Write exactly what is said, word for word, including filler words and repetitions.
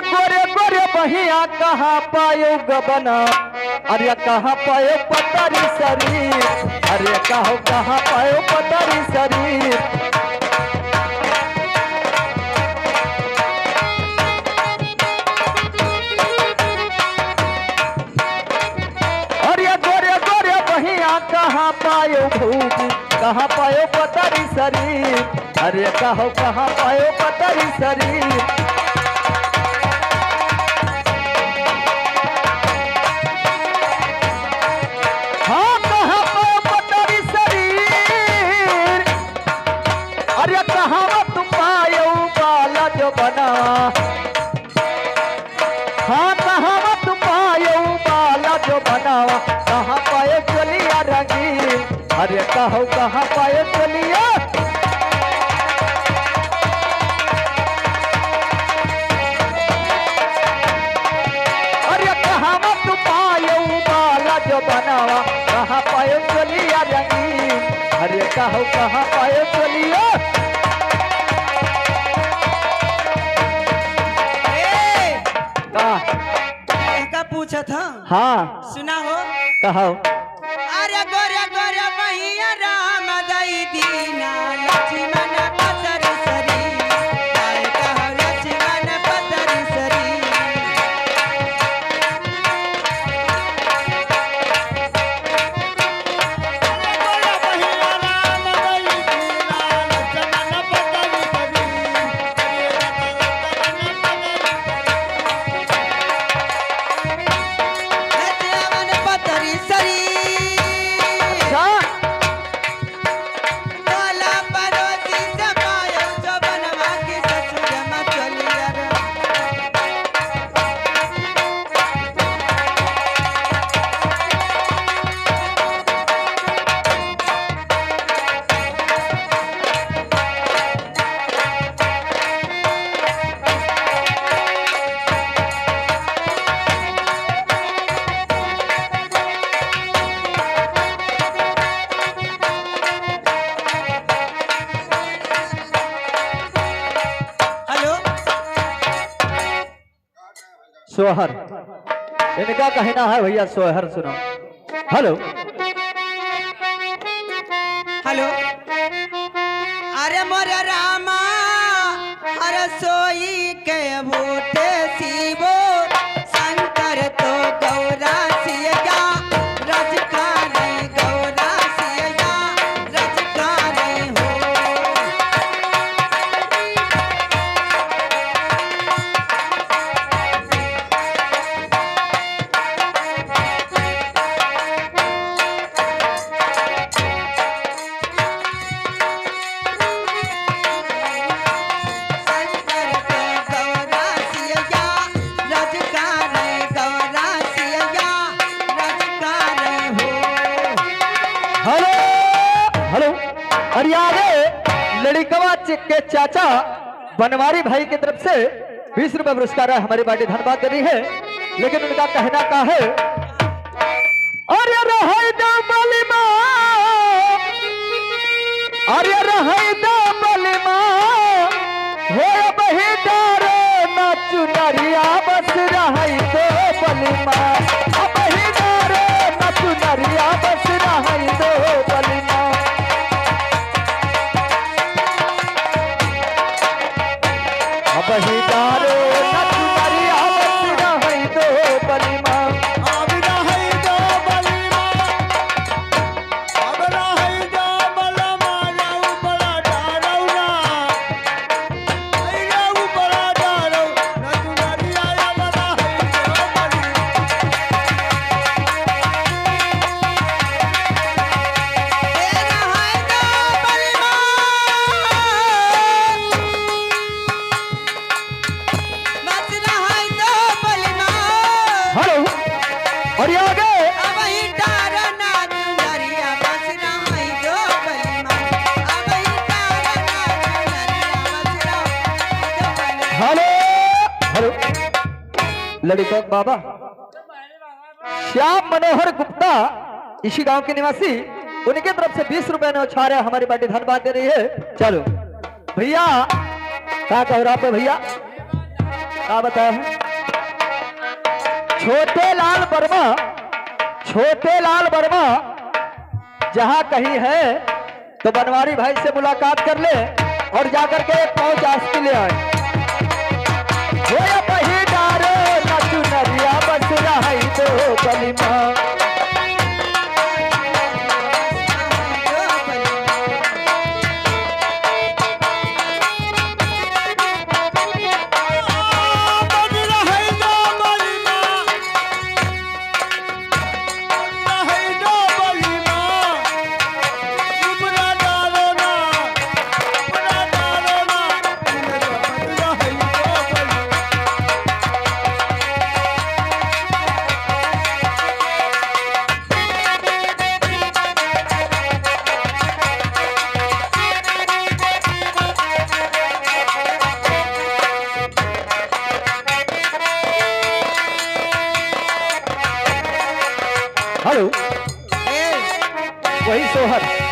गोरे गोरे बहिया कहाँ पायो गबना, अरे कहाँ पायो पतरी शरीर, अरे कहो कहाँ पायो पतरी शरीर। अरे गोरे गोरे बहिया कहाँ पायो भौजी, कहाँ पायो पतरी शरीर, अरे कहो कहाँ पायो पतरी शरीर। हाँ, कहाँ पायो पतरी शरीर, अरे कहाँ तू पायो बाला जो बनावा। हाँ, कहाँ तू पायो बाला जो बनावा, कहाँ पायो चोलिया रंगीन, अरे कहो कहाँ पायो चोलिया। अरे कहाँ तू पायो बाला जो बनावा, कहाँ पायो चोलिया रंगीन, अरे कहो कहाँ पायो चोलिया। ए! का? एका पूछत ह। हाँ। सुना हो। कहो। अरे गोरे गोरे मैया राम दई दीना, लक्ष्मण पतरी सरी। काय कहो लक्ष्मण पतरी सरी। अच्छा। हेलो। सोहर। इनका कहना है भैया, सोहर सुनो। हेलो। हेलो। अरे मोरे रामा, हर सोई के भूत शिवो शंकर तो गौरा सिया, रजकारी गौरा सिया, रजकारी हो। हेलो, हेलो। और ये आगे लड़िकवा च-, के चाचा बनवारी भाई की तरफ से बीस रुपए पुरस्कार है, हमारी पार्टी धन्यवाद दे रही है, लेकिन उनका कहना का है, अरे रहै दो बलिमा, अरे रहै दो बलिमा, हो अबही डारो ना चुनरिया बस रहै दो बलिमा, अबही डारो ना चुनरिया बस रहै दो बलिमा। अबही डारो ना चुनरिया बस रहै दो बलिमा। अब रहै दो बलिमा, अब रहै दो बलिमा, जाऊ बड़ा डारौ ना। अरे ऊपरा डारौ ना चुनरिया, अब रहै दो बलिमा। ए रहै दो बलिमा। हेलो, और ये आगे। हेलो, हेलो, लड़िका बाबा। श्याम मनोहर गुप्ता, इसी गांव के निवासी, उनके तरफ से बीस रुपए न्योछावर है, हमारी पार्टी धन्यवाद दे रही है। चलो भैया, का कह रहा पे भैया? का बताए हैं? छोटे लाल वर्मा, छोटे लाल वर्मा जहाँ कहीं है तो बनवारी भाई से मुलाकात कर ले और जाकर के एक पाँव चास के ले आए। हो या बही डारो ना चुनरिया बस रहाई दो बलिमा। हेलो, ए, वही सोहर।